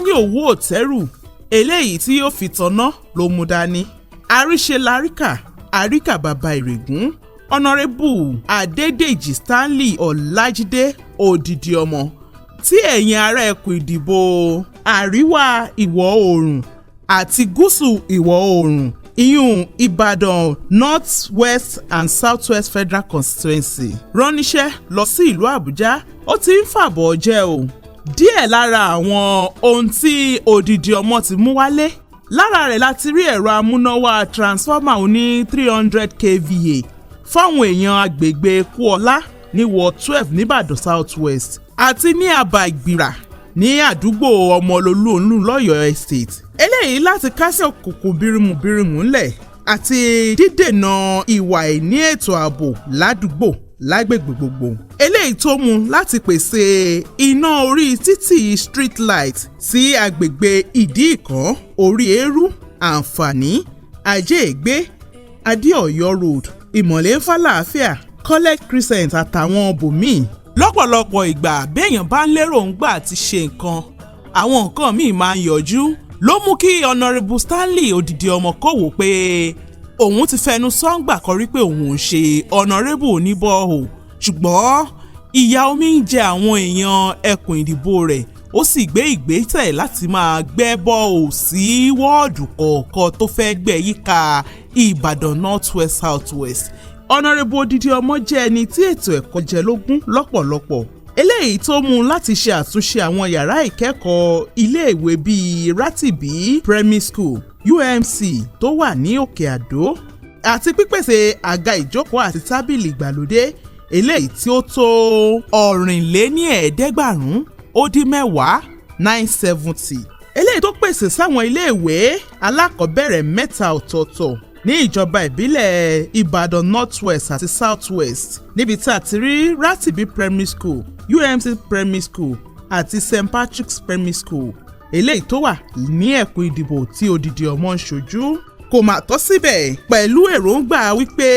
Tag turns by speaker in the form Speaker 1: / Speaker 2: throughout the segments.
Speaker 1: ní òwú òtẹ́rù, eléyìí tí yóò fi tanná ló mú dání. Àríṣe láríkà, àríkà bàbá ìrègùn. Ọ̀nàrẹ́bù Adédèjì Stanley Ọlájídé Odidi Ọmọ, tí ẹ̀yin ará ẹkùn ìdìbò Àríwá Ìwọ̀ Oòrùn àti Gúúsù Ìwọ̀ Oòrùn, ìyún Ìbàdàn North West and South West Federal Constituency, rán níṣẹ́ lọ sí ìlú Àbújá, ó ti ń fàbọ̀ jẹ́ o. Díẹ̀ lára àwọn ohun tí Odidi Ọmọ ti mú wálé, lára rẹ̀ láti rí ẹ̀rọ amúnáwá transformer oní 300 kVA fáwọn èèyàn agbègbè Kúọlá ní Ward 12 nìbàdàn South West àti ní àbá Ìgbìrà ní àdúgbò Ọmọlólú Olúnlọ́yọ̀ Estate, eléyìí láti kásẹ̀ òkùnkùn bírímù bírímù ńlẹ̀ àti dídènà ìwà àìní ètò ààbò ládùúgbò lágbègbè gbogbo, eléyìí tó mú láti pèsè iná orí títì, street light, sí agbègbè Ìdí Ìkàn, Orí Eérú, Àǹfààní, Ajé Ìgbé, Adéọ̀yọ́ Road, Ìmọ̀lẹ́ Fàlàáfíà, College Crescent àtàwọn bòmíì. Lọ́pọ̀lọpọ̀ ìgbà, béèyàn bá ń lérò ń gbà ti ṣe nǹkan, àwọn nǹkan míì máa ń yọjú, ló mú kí Honourable Stanley Odidi Ọmọ kó wò pé òun ti fẹnu sọ́ngbà kọrí pé òun ò ṣe honourable oníbọ̀ọ́, ṣùgbọ́n ìyà omi ń jẹ àwọn èèyàn ẹkùn ìdìbò rẹ̀. Ó sì gbé ìgbésẹ̀ láti máa gbẹ́ borehole sí wọ́ọ̀dù kọ̀ọ̀kan tó fẹ́ gbẹ́ yíká Ìbàdàn North West, South West. Honourable Odidi Ọmọ jẹ́ ẹni tí ètò ẹ̀kọ́ jẹ lógún lọ́pọ̀lọpọ̀, eléyìí tó mú un láti ṣe àtúnṣe àwọn yàrá ìkẹ́kọ̀ọ́ iléèwé bíi Ratibi Primary School, UMC tó wà ní Òkè Àdó, àti pípèsè àga ìjókòó àti tábìlì ìgbàlódé eléyìí tí ó tó 790, 970, eléyìí tó pèsè sáwọn iléèwé alákọ̀ọ́bẹ̀rẹ̀ mẹ́ta ọ̀tọ̀ọ̀tọ̀ ní ìjọba ìbílẹ̀ Ìbàdàn North West àti South West, níbi tí a ti rí Ratibi Primary School, UMC Primary School àti St Patrick's Primary School, eléyìí tó wà ní ẹkùn ìdìbò tí Odidi Ọmọ ń ṣojú. Kò mà tọ́ síbẹ̀. Pẹ̀lú èròǹgbà wípé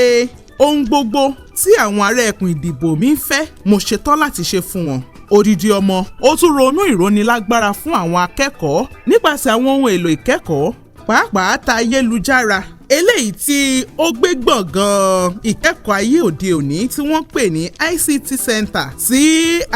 Speaker 1: ohun gbogbo tí àwọn ará ẹkùn ìdìbò mi ń fẹ́, mo ṣetán láti ṣe fún wọn, Odidi Ọmọ ó tún ronú ìrónilágbára fún àwọn akẹ́kọ̀ọ́ nípasẹ̀ àwọn ohun èlò ìkẹ́kọ̀ọ́, pàápàá ta ayélujára, eléyìí tí ó gbé gbọ̀ngàn ìkẹ́kọ̀ọ́ ayé òde òní tí wọ́n pè ní ICT Center sí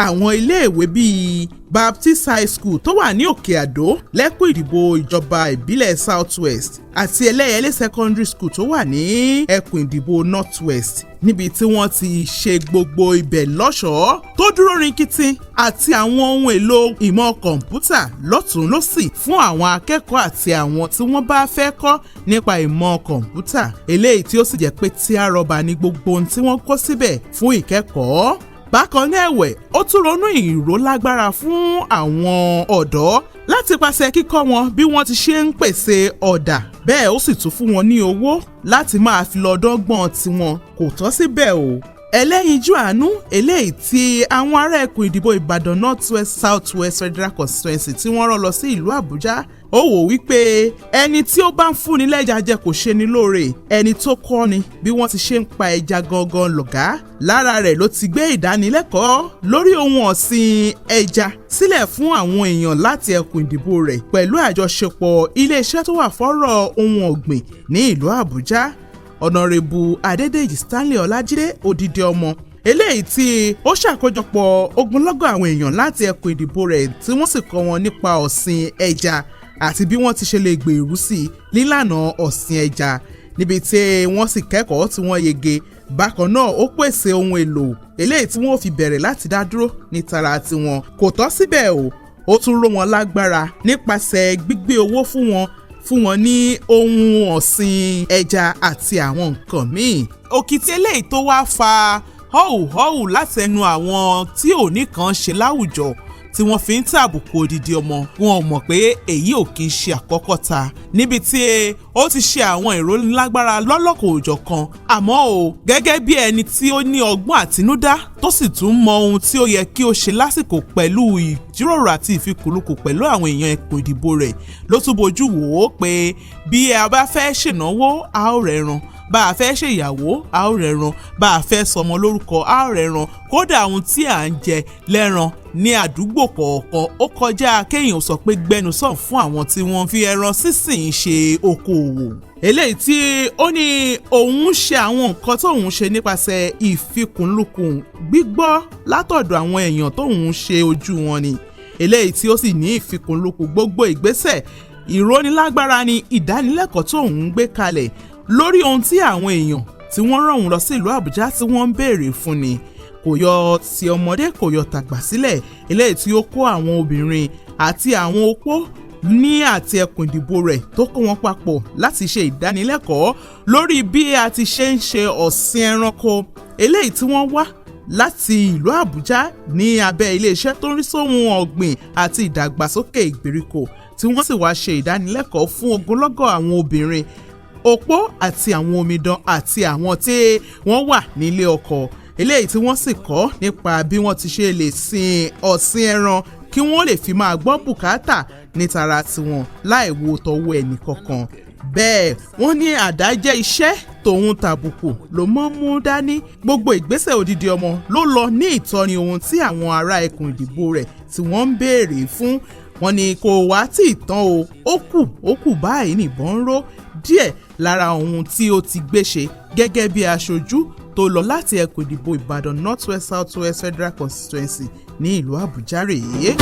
Speaker 1: àwọn iléèwé bíi Baptist High School tó wà ní Òkè Àdó lẹ́kùn ìdìbò ìjọba ìbílẹ̀ South West àti Ẹlẹ́yẹlé Secondary School tó wà ní ẹkùn ìdìbò North West, níbi tí wọ́n ti ṣe gbogbo ibẹ̀ lọ́ṣọ̀ọ́ tó dúró rinkitin àti àwọn ohun èlò ìmọ̀ kọ̀ǹpútà lọ́tùn lósì fún àwọn akẹ́kọ̀ọ́ àti àwọn tí wọ́n bá fẹ́ kọ́ nípa ìmọ̀ kọ̀ǹpútà, eléyìí tí ó sì jẹ́ pé tí a rọba ní gbogbo ohun tí wọ́n kó síbẹ̀ fún ìkẹ́kọ̀ọ́. Bákan náà ẹ̀wẹ̀, ó tún ronú ìrólágbára fún àwọn ọ̀dọ́ láti pàṣẹ kíkọ́ wọn bí wọ́n ti ṣe ń pèsè ọ̀dà. Bẹ́ẹ̀ ó sì tún fún wọn ní owó láti máa fi lọ dọ́gbọ́n tiwọn. Kò tọ́ síbẹ̀ o. Ẹlẹ́yinjú àánú eléyìí tí àwọn ará ẹkùn ìdìbò Ìbàdàn North West, South West Federal Constituency tí wọ́n rán lọ sí ìlú Àbújá, ó wò wípé ẹni tí ó bá ń fúnni lẹ́ja jẹ kò ṣe ni lóore, ẹni tó kọ́ ni bí wọ́n ti ṣe ń pa ẹja gangan lọ̀gá. Lára rẹ̀ ló ti gbé ìdánilẹ́kọ̀ọ́ lórí ohun ọ̀sìn ẹja sílẹ̀ fún àwọn èèyàn láti ẹkùn ìdìbò rẹ̀ pẹ̀lú àjọṣepọ̀ iléeṣẹ́ tó wà fọ́rọ̀ ohun ọ̀gbìn ní ìlú Àbújá. Honourable Adédèjì Stanley Ọlájídé Odidi Ọmọ, eléyìí tí ó ṣàkójọpọ̀ ogunlọ́gọ̀ àwọn èèyàn láti ẹkùn ìdìbò rẹ̀, tí wọ́n sì kọ́ wọn nípa ọ̀sìn ẹja àti bí wọ́n ti ṣe lè gbèrú sí nílànà ọ̀sìn ẹja, níbi tí wọ́n sì kẹ́kọ̀ọ́ tí wọ́n yege. Bákan náà, ó pèsè ohun èlò eléyìí tí wọ́n fi bẹ̀rẹ̀ láti dá dúró ní tara tiwọn. Kò tọ́ síbẹ̀ o, ó tún ró wọn lágbára nípasẹ̀ gbígbé owó fún wọn ní ohun ọ̀sìn ẹja àti àwọn nǹkan míì. Òkìtì eléyìí tó wá fa họ́wù-họ́wù látẹnu àwọn tí ò ní kàn ṣe láwùjọ tí wọ́n fi ń tàbùkù Odidi Ọmọ, wọn ò mọ̀ pé èyí ò kì í ṣe àkọ́kọ́ ta níbi tí ó ti ṣe àwọn ìrónilágbára lọ́lọ́kọ̀ òjọ̀kan. Àmọ́ o, gẹ́gẹ́ bí ẹni tí ó ní ọgbọ́n àtinúdá tó sì tún mọ ohun tí ó yẹ kí ó ṣe lásìkò, pẹ̀lú ìjíròrò àti ìfikùnlukù pẹ̀lú àwọn èèyàn ẹkùn ìdìbò rẹ̀, ló tún bójú wò ó pé bí a bá fẹ́ ṣènáwó, a ó rẹran. Bá a fẹ́ ṣèyàwó, a ó rẹran. Bá a fẹ́ sọmọ lórúkọ, a ó rẹran. Kódà ohun tí à ń jẹ lẹ́ran ní àdúgbò kọ̀ọ̀kan, ó kọjá kéèyàn sọ pé gbẹnusàn fún àwọn tí wọ́n fi ẹran sísìn ṣe okòòwò. Eléyìí tí ó ní òun ṣe àwọn nǹkan tóun ṣe nípasẹ̀ ìfikùnlukùn gbígbọ́ látọ̀dọ̀ àwọn èèyàn tóun ṣe ojú wọn ni. Eléyìí tí ó sì ní ìfikùnlukùn gbogbo ìgbésẹ̀ ìrónilágbára ni ìdánilẹ́kọ̀ọ́ tóun ń gbé kalẹ̀ lórí ohun tí àwọn èèyàn tí wọ́n rán òun lọ sí ìlú Àbújá tí wọ́n ń béèrè fún ni. Kò yọ ti ọmọdé, kò yọ tàgbà sílẹ̀. Eléyìí tí ó kó àwọn obìnrin àti àwọn opó ní àti ẹkùn ìdìbò rẹ̀, tó kó wọn papọ̀ láti ṣe ìdánilẹ́kọ̀ọ́ lórí bí a ti ṣe ń ṣe ọ̀sìn ẹranko. Eléyìí tí wọ́n wá láti ìlú Àbújá ní abẹ́ iléeṣẹ́ tó ń rí sóhun ọ̀gbìn àti ìdàgbàsókè ìgbèríko, tí wọ́n sì wá ṣe ìdánilẹ́kọ̀ọ́ fún ogunlọ́gọ̀ àwọn obìnrin opó àti àwọn omidan àti àwọn tí wọ́n wà nílé ọkọ. Eléyìí tí wọ́n sì kọ́ nípa bí wọ́n ti ṣe lè sin ọ̀sìn ẹran kí wọ́n lè fi máa gbọ́ bùkátà ní tara tiwọn láì wo tọwọ́ ẹnì kankan. Bẹ́ẹ̀ wọ́n ní àdá jẹ́ iṣẹ́ tòun tàbùkù ló mọ́ mú dání. Gbogbo ìgbésẹ̀ odidi ọmọ ló lọ ní ìtọ́ni ohun tí àwọn ará ẹkùn ìdìbò rẹ̀ tí wọ́n ń béèrè fún. Wọ́n ní kò wá tí ì tán o, ó kù, ó kù báyìí nìbọn ń ró. Díẹ̀ lára ohun tí ó ti gbé ṣe gẹ́gẹ́ bí aṣojú tó lọ láti ẹkùn ìdìbò Ìbàdàn North West, South West Federal Constituency ní ìlú Àbújá rèé.